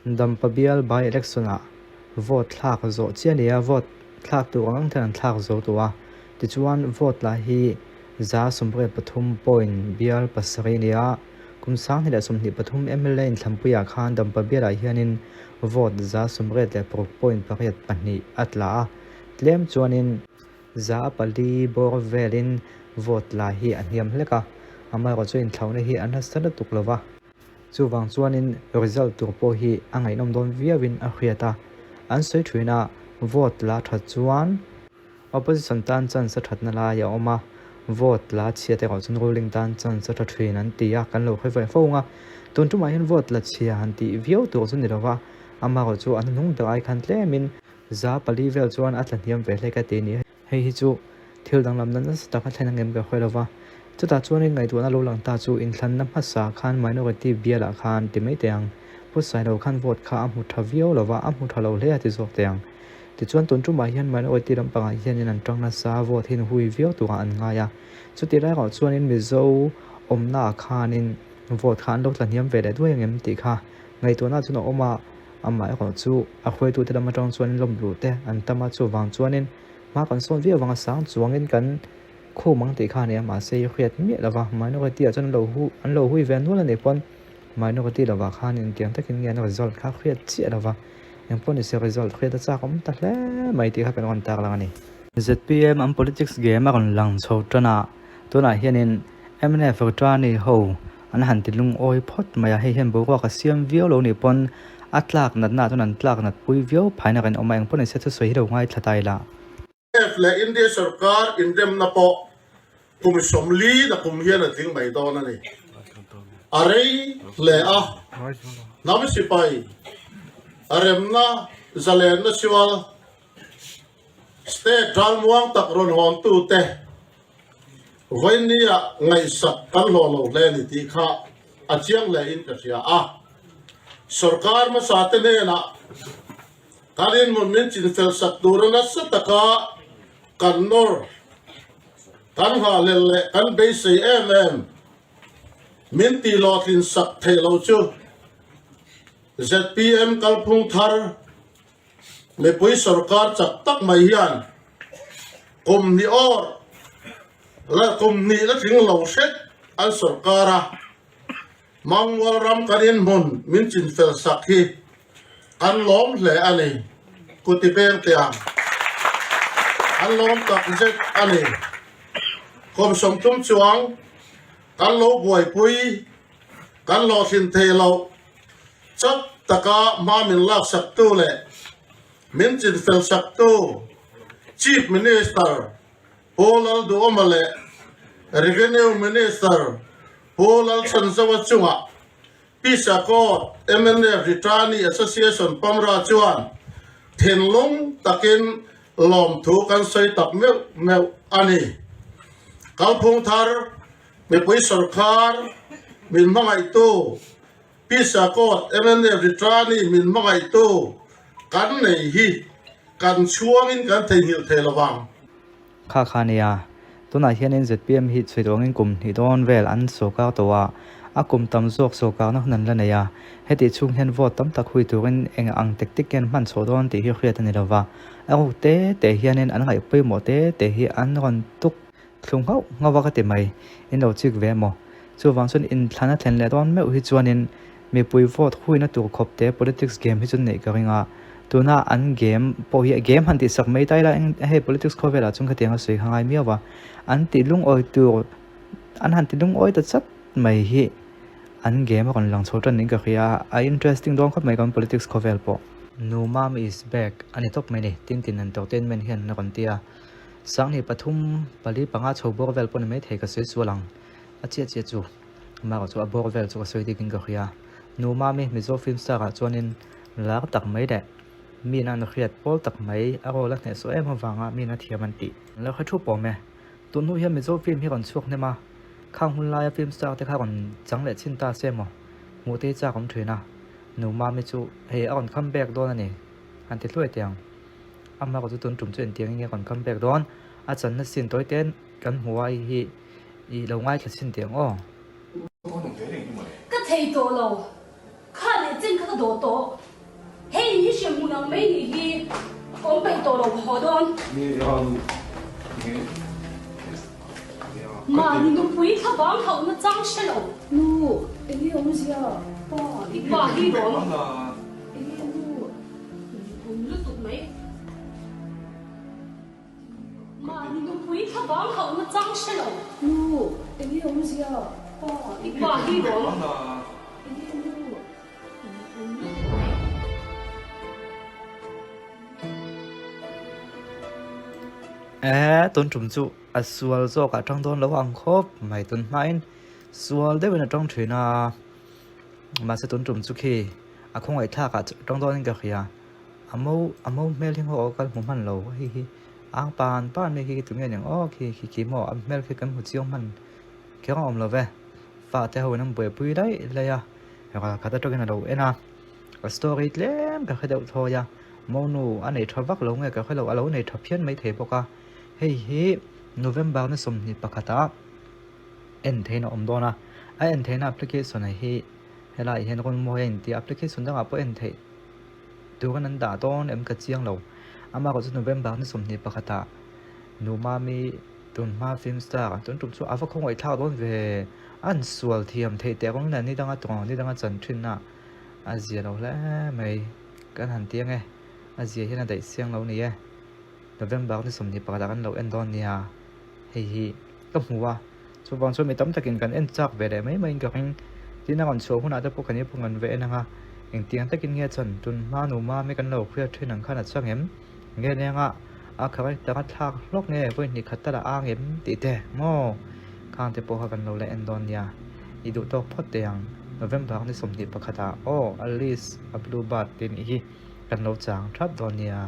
Dampa bial by election ah vote thlak zawh chiah a ni a, vote thlak tur ang ang ten an thlak zo tawh a, tichuan vote lah hi 83 point bial pasarih a ni a, kum 2023 mla inthlanpuiah khan Dampa bialah hianin vote 96 point pariat pahnih a tla a, tlem chuanin 400 bawr velin vote la hi a hniam hlek a, amaherawhchu inthlauhna hi a nasa lutuk lova. Chuvang chuanin result tur pawh hi a ngaihnawm dawn viauin a hriat a, an sawi thin a, vote la that chuan opposition tan chance a thatna lai a awm a, vote la chhiat erawh chuan ruling tan chance a tha thin an ti a, kan lo hre ve fo ang a. Tun tumah hian vote la chhia han tih viau tur chu ni lo va, amaherawh chu an hnung ber ai khan tlemin 400 vel chuan a tla hniam ve hlek a ti a ni. Hei hi chu thil danglamna nasa taka thlen angem ka hre lova, chutah chuanin ngaihtuahna lo lang ta chu inthlanna hmasa khan minority bialah khan ti mai teh ang, Pu Sailo khan vote kha a hmu tha viau lova, a hmu tha lo hle a ti zawk teh ang. Tichuan tun tumah hian minority lampangah hianin an tang nasa a, vote hi hui viau turah an ngai a. Chutih lai erawh chuanin Mizo awmnaah khanin vote kha an lo tla hniam ve leh duai angem tih kha ngaihtuahna chuan a awm a, Amah erawh chu a hruaitute lam atang chuan lawmluh te an tam a, chuvang chuanin hma kan sawn viau vanga sang chuangin kan khum ang tih kha a ni a, mahse i hriat miah lova minority ah chuan an lo hu an lo hui ve nual a nih pawn minority lovah khan intiang takin nge an result kha hriat chiah lova engpawh nise result hriat a chak awm ta hle mai tih kha kan rawn tar lang a ni. Zpm an politics game a rawn lang chho tan a, tunah hianin mnf Rutani ho An han ti lungawi phawt mai a, hei hian boruak a siam viau lo nih pawn a tlak natna ah chuan an tlak nat pui viau phain a rawn awm a, engpawh nise thusawi hi lo ngaithla ta ila. F leh India sorkar inremna pawh kum 40 na kum hian a tling mai dawn a ni. A rei hle a, hnam sipai remna zalenna sual State ralmuang tak rawn hawntute vawinia ngaihsak kan hlawh lo hle a ni tih kha a chiang hle in ka hria a. Sorkar hmasa te hnenah kan inhmun min chinfel sak tura nasa taka kan nawr, kan nghahhlel leh kan beisei em em min tihhlawhtlin sak theih lo chu zpm kalphung thar Mipui sorkar chak tak mai hian kum hnih awr leh kum hnih la tling lo hret an sorkar a, Mangmual ram kan inhmun min chinfel sak hi kan lawm hle a ni, Kuti peng te ang an lawm tak zet a ni. Kum 30 chuang kan lo buaipui kan hlawhtlin thei loh Chak taka hma min laksaktu leh min chinfelsaktu Chief Minister Pu Lalduhoma leh Revenue Minister Pu Lalchhanzawa chungah Pisakawt mnf Returnee Association Pamra chuan thinlung takin lawmthu kan sawi tak meuh meuh a ni. Kalphung thar mipui sawrkar min hmangaihtu Pisakawt mnf Ritrani min hmangaihtu kan nei hi kan chhuangin kan theihnghilh thei lo vang. Kha kha nia, tunah hianin zpm hi chhui tuangin kum hnih dawn vel an sawrkar tawh a, a kum tam zawk sawrkarna hun an la nei a, hetih chhung hian vote tam tak hui turin eng ang tactic hian hman chhuah dawn tih hi hriat a ni lo va, a ruk te te hianin an ngaih pawimawh te te hi an rawn tuk Thlung nghauh nghauh a ka ti mai, in lo chik ve maw? Chuvang chuan inthlan a thlen leh dawn meuh hi chuanin mipui vote huina tur khawp te politics game hi chu neih ka ring a, tuna an game pawh hi game han tihsak mai ta ila eng hei politics khawvelah chuan khatiang a sawi kha ngai miau a, an tih lungawi tur an han ti lungawi ta chat mai hi an game a rawn lang chho tan niin ka hria a, a interesting dawn khawp mai kan politics khawvel pawh. Nu Mami is back a ni tawp mai ni, Tintin Entertainment hian a rawn ti a. 3003, 4, 5 chho bawr vel pawh ni maithei ka sawi sual ang. A chiah chiah chu Mara chu a bawr vel chu ka sawi dikin ka hria. Nu Mami Mizo film star ah chuanin lar tak mai leh mi an hriat pawl tak mai a role a hnehsawh em avanga mi a thiam an tih. An lo hre thu pawm e. Tun hnu hian Mizo film hi rawn chhuak hnem a, khang hun laia film star te kha rawn chang leh chhin ta se maw? Hmuh te hi chak awm thin a. Nu Mami chu hei a rawn come back dawn a ni. Han ti hluai teh ang. Amah erawh chu tun tum chu engtiang in nge kan come back dawn? A channa sin tawi te kan hmu a hei hi i lo ngaithla chhin teh ang aw. Ka thei tawh lo, kha leh chen kha ka dawh tawh. hremhmun ang mai nih hi awm peih tawh lo ka haw dawn. Mahni nupui thlavang hauhna chang hre lo. Nu, enge awmzia? Pa, i pa hi lawm. Enge nu, kum lutuk mai. Mahni nupui thlavang hauhna chang hre lo. Nu, enge awmzia? Pa, i pa hi lawm. Enge nu, kum lutuk mai. Eeh, tun tum chu a sual zawk ah tang dawn lo ang khawp mai tun hmain sual deuhin a tawng thin a, mahse tun tum chu khi a khawngaih thlak ah tawng dawnin ka hria, a mo a mo hmel hi ngaw kal hmu hman lo hei hi ang pan pan mai khi tunge aniang aw khi khi khi maw a hmel khi kan hmu chiang hman kher a awm lo ve, fate ho in an buaipui daih daih a, ral khat atangin a lo en a. A story tlem ka hre deuh thawi a, monu a nei tha vak lo nge ka hre lo, a lo nei tha phian mai thei bawk a. Hei hi November ni 21 ah en theihna a awm dawn a, a en theihna application ah hi helai hian rawn mawi a inti a, application dangah pawh en theih turin an dah dawn em ka chiang lo. Amaherawhchu November ni 21 ah Numami tunhma film star tun tum chu a va khawngaih thlak dawn ve, a insual thiam theih teh rawng nen ni danga tawng ni danga chan thin a. A zia lo hle mai kan han ti ange a zia hian a daih siang lo ni e November ni 21 ah kan lo en dawn nia hei hi ka hmu a chuvang chuan mi tam takin kan en chak ve leh mai mai in ka ring tin a rawn chhuah hunah te pawh kan inpawh ngan ve en ang a engtiang takin nge chuan tun hma nu mami kan lo hriat thin ang khan a chang em nge lenga a character a thlak hlawk nge vawi hnih khat tal a ang em tih te maw khang te pawh kha kan lo la en dawn nia i duh tawk phawt teh ang November ni 21 ah aw Alice a blue bird tih nih hi kan lo chang thap dawn nia.